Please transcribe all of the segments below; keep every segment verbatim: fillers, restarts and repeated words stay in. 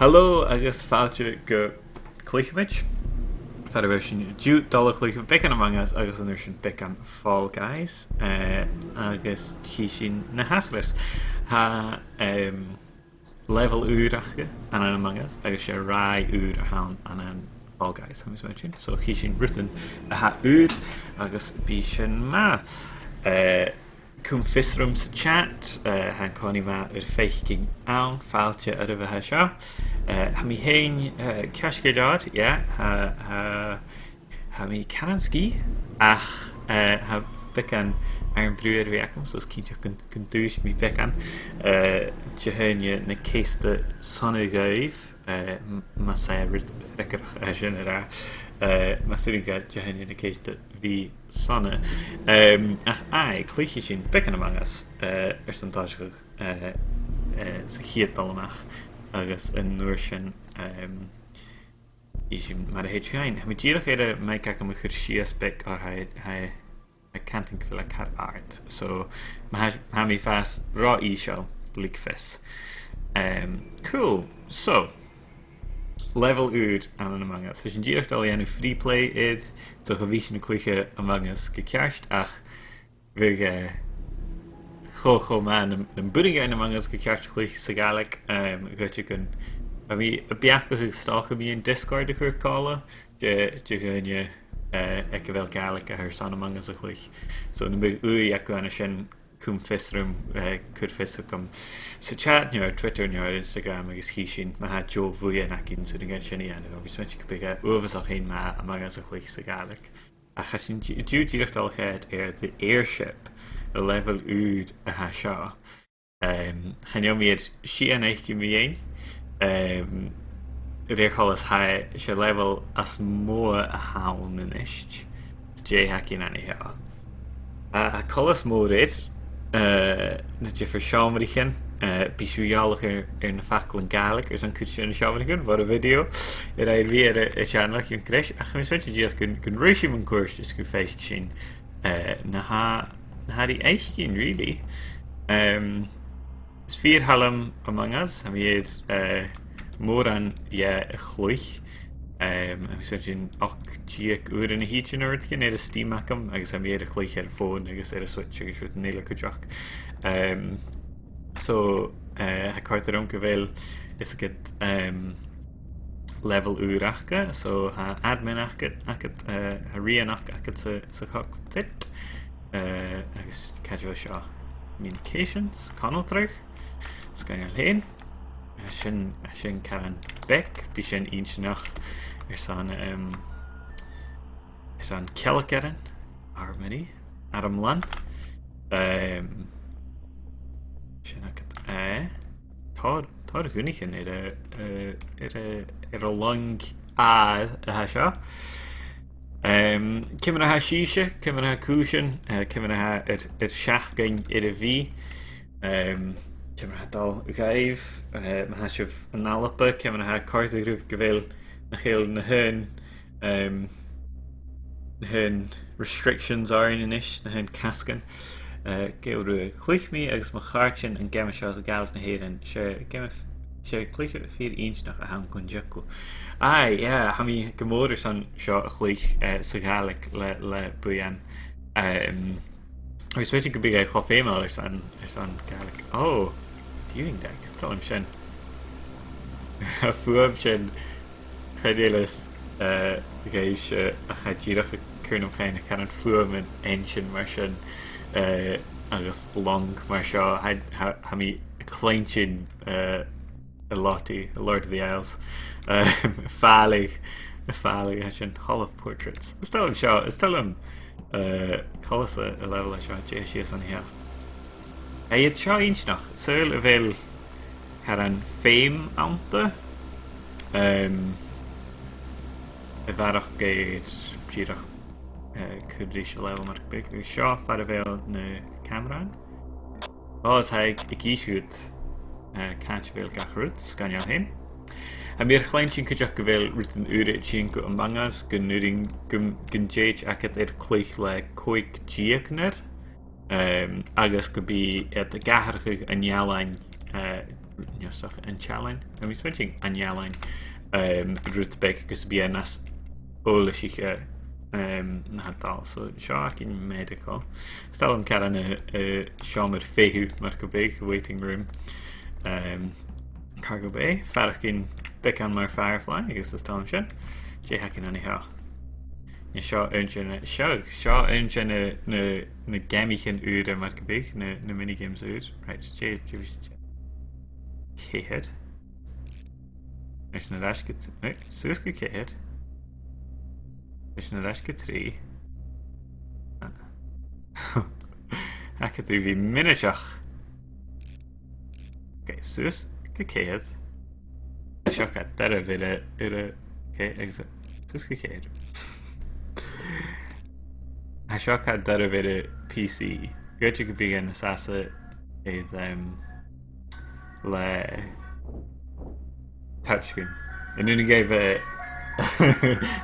Hello agus fàilte gu Cluicheamaid. Far a bheil sinn an-diugh a' dol a chluich beagan Among Us agus an uair sin beagan Fall Guys. Eh, agus chì sinn na thachras. Tha, em, level ùr aca ann an Among Us agus 's e ràith ùr a th' ann ann an Fall Guys, tha mi a' smaointinn. So chì sinn rudan a tha ùr agus bidh sin math. Eh, Cùm fios rium sa chat, eh, tha an-còmhnaidh math ur faicinn ann, fàilte oirbh a tha seo. Eh, tha mi fhèin, eh, ceart gu leòr, yeah, tha, tha, tha mi caran sgìth, ach, eh, tha beagan airm-bhrù air a bhith agam, so is cinnteach gun, gun dùisg mi beagan. Eh, Dihaoine na ceist sona dhuibh, eh, m-, mas e rud freagarrach a tha sin a ràdh, eh, mas urrainn dhuibh Dihaoine na ceist a bhith sona. Em, ach aye, cluichidh sinn beagan Among Us, eh, airson tòiseachadh, eh, eh, sa chiad dol a-mach, agus an uair sin, em, chì sinn mar a thèid dhuinn. Tha mi dìreach air am mic agam a chur sìos beag, oir tha, tha, tha e a' cantainn gu bheil e car àrd. So, ma tha, ma tha mi a' fàs ro ìosal, leig fios. Em, cool. So, level ùr ann an Among Us. Tha sinn dìreach a' dol a dhèanamh free play air, so cha bhi sinn a' cluich Among Us gu ceart, ach bhiodh, eh, cho, cho math nam, nam b' urrainn dhuinn Among Us gu ceart a chluich sa Ghàidhlig, em, dh'fhaodte gun, bha mi a' beachdachadh 's dòcha mu Discord a chur còmhla, de, de dhaoine, eh, aig a bheil Gàidhlig aca airson Among Us a chluich. So nam biodh ùidh agaibh ann an sin, cùm fios rium, eh, cuir fios thugam sa chat, no air Twitter, no air Instagram, agus chì sinn, ma tha deagh bhuidheann againn, 's urrainn dhuinn sin a dhèanamh, agus tha mi a' smaointinn gum biodh e uabhasach fhèin math Among Us a chluich sa Ghàidhlig. Ach tha sinn di-, an-diugh dìreach a' dol a choimhead air The Airship, an level ùr a tha seo. Em, chan eil mi air sìon fhaicinn mu dheidhinn. Em, a rèir choltais, tha e, 's e level as motha a th' ann a-nis. Dè th' againn an seo? Tha, tha coltas mòr air, eh, na diofar sheòmraichean, eh, bidh sibh eòlach air, air na faclan Gàidhlig airson cuid de na seòmraichean bhon a' video air a bhith air a', a' channel aig an greis, ach tha mi a' smaointinn dìreach gun, gun ruig sinn mun cuairt is gum faigh sinn, eh, na tha, na tha ri fhaicinn, really. Em, is fìor thoil leam Among Us, tha mi air, eh, mòran dheth a chluich. Em, tha mi a' smaointinn ochd deug uairean a thìde no rudeigin air an Steam agam, agus tha mi air a chluich air a' fòn agus air a' Switch agus rudan eile cuideachd. Em, so, eh, tha e a' còrdadh rium gu bheil, is agad, em, level ùr aca, so tha admin agad, agad, eh, tha rian agad sa, sa cockpit, eh, agus càit a bheil seo? Communications, conaltradh, sgoinneil fhèin. Tha sin, tha sin caran beag, bidh sin inntinneach airson, em, airson cealgairean, armory, armlan. Em, sin agad e. Tòrr, tòrr dh'ùinneanan air a', eh, air a', air an long a tha seo. Em, ciamar a tha sibhse, ciamar a tha cùisean, eh, ciamar a tha ur, ur seachdain air a bhith, em, ciamar a tha dol dhuibh, eh, ma tha sibh ann an Alba, ciamar a tha e a' còrdadh ribh gu bheil, nach eil na h-aon, em, na h-aon restrictions oirnn a-nis, na h-aon casgan. Eh, gu ruige, chluich mi agus mo chàirdean an geama seo, Gàidhlig na h-Èireann. 'S e geama f-, 's e cluiche fìor inntinneach a th' ann gun teagamh. Aye, yeah, tha mi gu mòr airson seo a chluich, eh, sa Ghàidhlig le, le buidheann. Em, agus 's dòcha gum biodh e cho feumail airson, airson Gàidhlig. Oh, viewing deck, is toil leam sin. Fuaim sin, chan eil fhios, eh, dhuibhse, ach tha e dìreach a' cur nam chuimhne caran fuaimean einnsean mar sin, eh, agus long mar seo. Tha, tha, tha mi a' cluinntinn, eh, a Lottie, a Lord of the Isles. Eh, fàileadh, fàileadh, tha sin, Hall of Portraits. Is toil leam seo, is toil leam, eh, coltas a' level seo, dè seo san seo. Tha iad seo inntinneach, saoil a bheil caran feum annta, em, a bharrachd air dìreach, eh, cur ris an level mar gum biodh. Agus seo far a bheil na camarain. Ò, is tha e ag innse dhut, eh, càit a bheil gach rud, sgoinneil fhèin. Tha mi air cluinntinn cuideachd gu bheil rudan ùra a' tighinn gu Among Us, gun urrainn, gun, gun tèid agad air cluich le còig deugnar. Em, agus gum bi iad ag atharrachadh an ealain, eh, neosach an t-ealain. Tha mi a' smaointinn an ealain, um, rud beag agus bidh e nas eòlaiche, um, na tha dol. So, seo againn medical. 'S toil leam caran a, a seòmar feitheamh, mar gum biodh, waiting room. Um, cargo bay. Faireachdainn beagan mar Firefly, agus 's toil leam sin. Dè th' againn an seo? Nì seo aon de na, seo, seo aon de na, na, na geamaichean ùra, mar gum biodh, na, na minigames ùra. Right, dè, dè, dè, ceithir. Leis na leis gu t-, eh, suas gu ceithir. Leis na leis gu trì. Ah. Tha e gu bhith mionaideach. Ok, suas gu ceithir. Seo gu doirbh air a, air a, ok, agus suas gu ceithir. Tha seo gu doirbh air a P C. Gu dè gum biodh e nas fhasa air, um, le touchscreen. An ùine a gheibh, eh,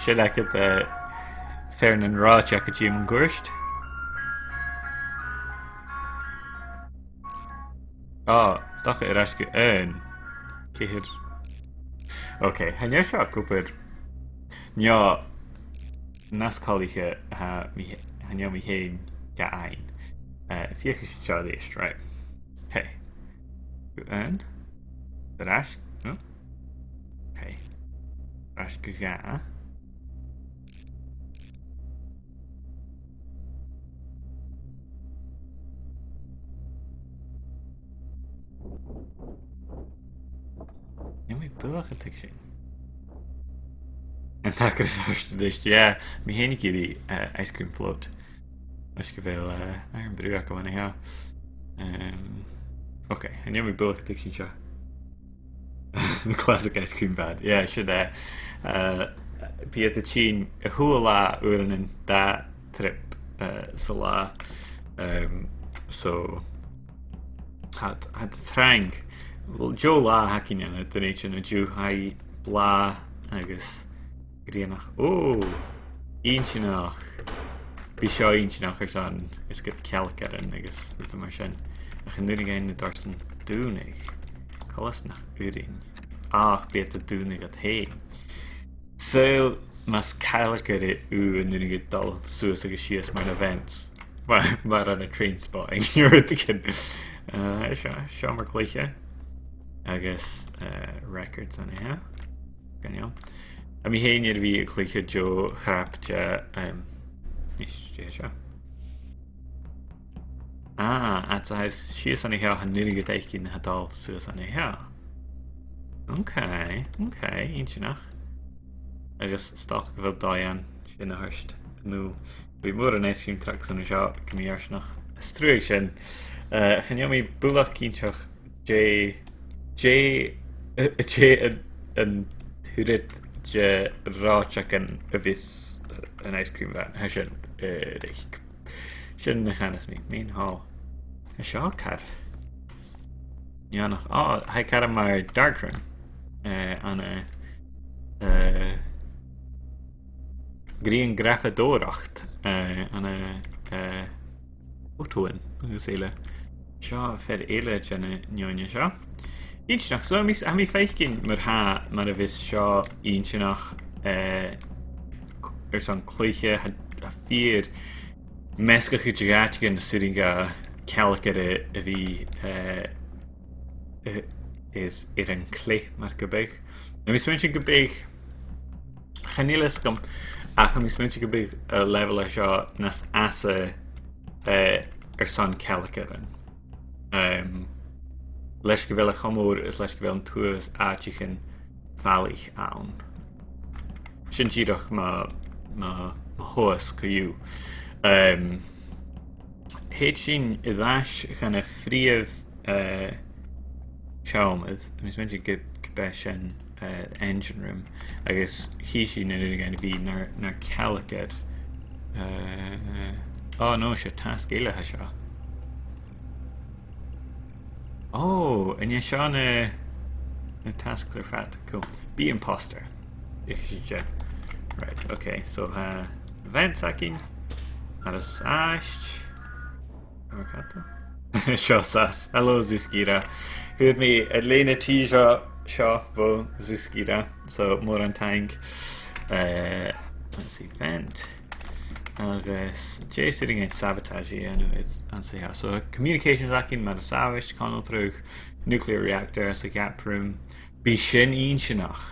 sin agad, eh, fear nan reòiteag a' tighinn mun cuairt. Ah, 's dòcha air ais gu aon. Ceithir. Ok, chan eil seo ag obair. No, nas coltaiche, tha mi, chan eil mi fhèin ga fhaighinn. Eh, feuchaidh sinn seo a-rithist, right. Ok. Gu aon. Air ais. No? Ok. Air ais gu dhà. Nì mi bualadh a-rithist sin. An taca ris a' first edition, yeah. Mi fhèin ag iarraidh, eh, ice cream float. Leis gu bheil, eh, air am brù agam an seo. Em, ok, chan eil mi buileach a' tuigsinn seo. Classic ice cream van. Yeah, sin e. Eh, bidh iad a' tighinn a h-uile latha uaireannan dà thrip, eh, san latha. Em, so, tha iad, tha iad trang. Deagh latha a th' againn an-diugh, an-diugh, tha e blàth agus grianach. Ò, inntinneach. Bidh seo inntinneach airson, is gu cealgairean agus rudan mar sin. Ach an urrainn dhuinn na dorsan dùnadh? Coltas nach urrainn. Ach bidh iad a' dùnadh iad fhèin. Saoil mas cealgaire thu an urrainn dhut dol suas agus sìos mar na vents. Mar, mar ann an Trainspotting, no rudeigin. Eh, seo, seòmar-cluiche. Agus, eh, records an seo. Gun eil. Tha mi fhèin air a bhith a' cluiche deagh chrap de, em, is dè seo? Ah, fhad 's a tha thu sìos an seo, chan urrainn dhut faicinn na tha dol suas an seo. Ok, ok, inntinneach. Agus 's dòcha gu bheil dòigh ann sin a thoirt a-null. Bidh mòran ice cream trucks an seo gu mì-fhortanach. Às dèidh sin, eh, chan eil mi buileach cinnteach dè, dè, eh, dè an, an t-uiread de reòiteagan a bhios an ice cream van. Tha sin, eh, ric. Sin na chanas mi. Main hall. Tha seo car neònach. Ò, tha e car mar darkroom. Eh, ann an, eh, grianghrafadóireacht, eh, ann an, eh, fòtòin agus eile. Seo fear eile de na neònaichean seo. Inntinneach, so, tha mi, tha mi a' faicinn mar-thà, mar a bhios seo inntinneach, eh, c-, airson cluiche, tha, tha fìor mheasgachadh de dh'àiteachan 's urrainn dha cealgaire a bhith, eh, eh, air, air an cluich, mar gum biodh. Tha mi a' smaointinn gum biodh, chan eil fhios agam, ach tha mi a' smaointinn gum biodh an leibheil seo nas fhasa, eh, airson cealgairean. Em, leis gu bheil e cho mòr is leis gu bheil an t-uabhas àiteachan falaich ann. Sin dìreach mo, mo, mo thomhas co-dhiù. Em, thèid sinn air ais dhan a' phrìomh, eh, seòmar, tha mi a' smaointinn gu, gum b' e sin, eh, engine room, agus chì sinn an urrainn dhuinn a bhith nar, nar cealgair. Eh, oh no, 's e tasg eile a tha seo. Oh, an e seo na, na tasks air fad? Cool. Be imposter. Feuchaidh sinn sin. Right, ok, so, uh, vents againn. Agus às. Avocado. Seo sas. Hello, Zooskira. Fhuair mi an lèine-t seo, seo bho Zooskira. So, mòran taing. Uh, let's see, vent. Agus, dè as urrainn dhuinn sabotage a dhèanamh air an seo? So, communications againn mar as àbhaist, conaltradh, nuclear reactor, sa gap room. Bidh sin inntinneach.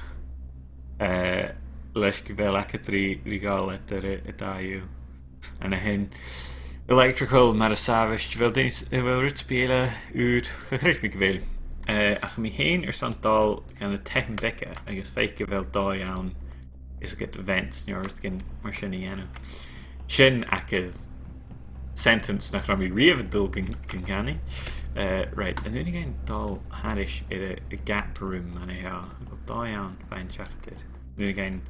Uh, leis gu bheil agad ri, ri ghabhail eadar an, an dà dhiubh. An sin, electrical mar as àbhaist, a bheil daoine s-, a bheil rud sam bith eile ùr? Cha chreid mi gu bheil. Uh, ach mi fhìn airson dol gu na taighean beaga agus faicinn a bheil dòigh ann is ged vents no rudeigin mar sin a dhèanamh. Sin agad sentence nach robh mi riamh a' dol gun, gun canainn. Uh, right, an urrainn dhuinn dol thairis air a, a gap room an seo? A bheil dòigh ann faighinn seachad air? An urrainn dhuinn,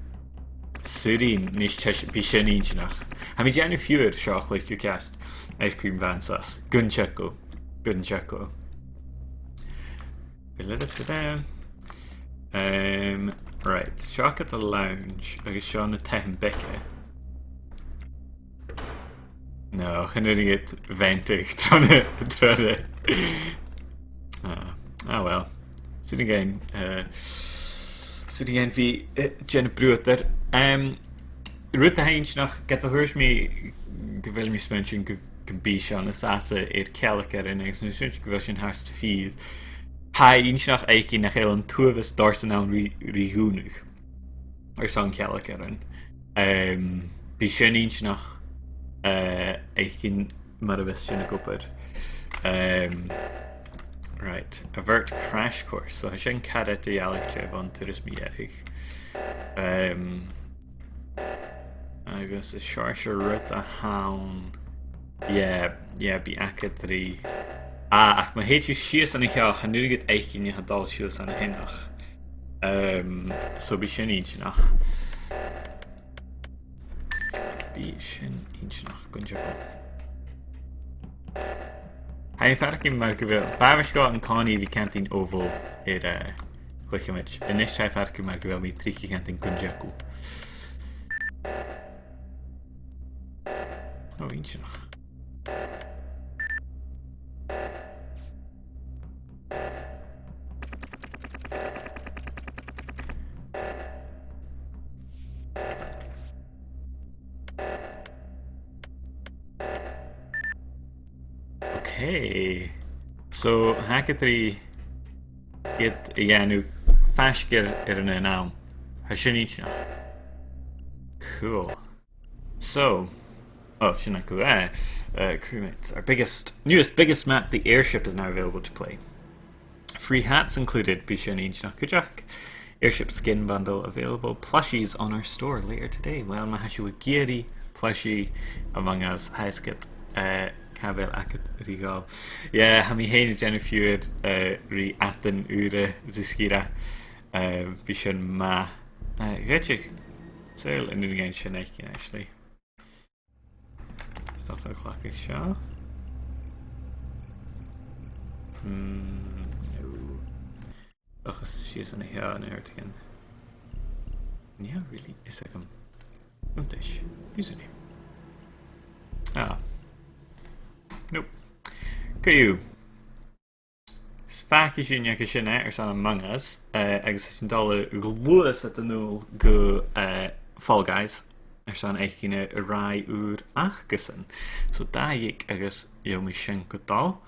's urrainn, nis, bidh sin inntinneach. Tha mi a' dèanamh fear seo a chluich gu ceart. Ice cream van sas. Gun teagamh. Gun teagamh. Ba-da-da-da. Um, right, seo agad an lounge, agus seo na taighean beaga. No, chan urrainn dhut ventadh tron a, tron a. Ah, ah, well. 'S urrainn dhuinn, uh, 's urrainn dhuinn bhith, uh, dèanamh bruadar. Um, rud a tha inntinneach, ged a thuirt mi gu bheil mi a' smaointinn gu, gum bi seo nas fhasa air cealgairean agus mi a' smaointinn gu bheil sin fhathast fìor. Tha e inntinneach fhaicinn nach eil an t-uabhas dorsan ann ri, ri dhùnadh airson cealgairean. Um, bidh sin inntinneach, uh, fhaicinn mar a bhios sin ag obair. Um, right, avert crash course. So, tha sin car eadar-dhealaichte bhon turas mu dheireadh. Um, agus an seòrsa rud a th' ann, yeah, yeah, bidh agad ri. Ah, ach ma thèid thu sìos an seo, chan urrainn dhut fhaicinn a tha dol suas an sin ach. Um, so bidh sin inntinneach. Bidh sin inntinneach, gun teagamh. Tha e a' faireachdainn mar gu bheil, b' àbhaist dhomh an-còmhnaidh a bhith cantainn obh obh air, uh, cluicheamaid. A-nis tha e a' faireachdainn mar gu bheil mi tric a' cantainn gun teagamh. Ò, inntinneach. Okay. So, tha agad ri iad a dhèanamh faisg air, air an aon àm. Tha sin inntinneach. Cool. So, oh, sin agad e, uh, crewmates. Our biggest, newest, biggest map, the airship, is now available to play. Free hats included, bidh sin inntinneach cuideachd. Airship skin bundle available. Plushies on our store later today. Well, ma tha sibh ag iarraidh plushie Among Us, tha fhios agad, uh, càit a bheil agad ri dhol. Yeah, tha mi fhèin a' dèanamh fear, uh, ri adan ùra Zooskira. Uh, bidh sin math. Uh, dh'fhaodte, saoil an urrainn dhuinn sin fhaicinn, actually. Stop a' chlacadh seo. Hmm, no. Ach is sìos an seo an airteagan. Yeah, really? Is agam. Cuntais. Who's in here? Ah. Nope. Co-dhiù. Is fàg sinn a-nis sin, eh, airson Among Us, eh, agus tha sinn a' dol a ghluasad a-null gu, eh, Fall Guys, airson fhaicinn an ràith ùr acasan. So, dà dhiog agus gheibh mi sin gu dol.